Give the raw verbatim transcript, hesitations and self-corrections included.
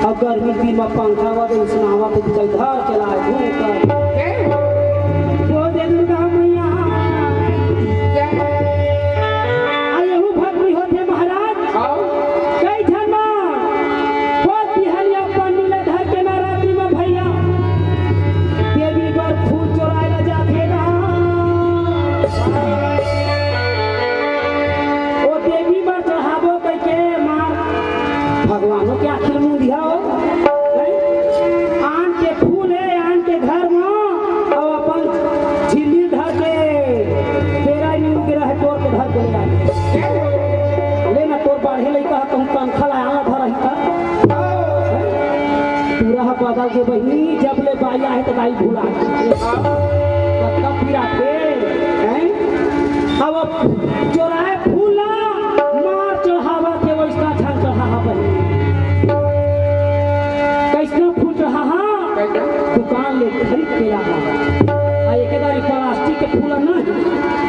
अउ गर्मी दिन म पंखा वा दे उसनावा तो कई धर के लाए धूप कर। बोल दे दुर्गा मैया। आ यहू भक्ति होथे महाराज। कई झन म बहुत बिहनिया पन्नी ल धर के नवरात्रि म भैया देवी बर फूल चोराए ला जाथे ना। ओ देवी बर चढ़ाबो कहिके मार भगवानों के आखिर मुंह दिया हो। हैं? आन के फूल हे, आन के घर म, अउ अपन झिल्ली धर के, बेरा नी उगे रहे, तोर के धर के ले आए। ले ना, तोर बाढ़े लइका ह, कहूँ तनखा ला आला धर रही था। पूरा ह बदल के बहिनी, जब ले बाई आहे, त दाई भुला। कतका पीरा थे, हैं? अब चोराए फूल ला मार चढ़ावा थे, वैसना झन चढ़ाहा बहिनी। कैसना फूल चढ़ाहा? दुकान ले खरीद के लाहा। आ एक दारी प्लास्टिक के फूल नहीं,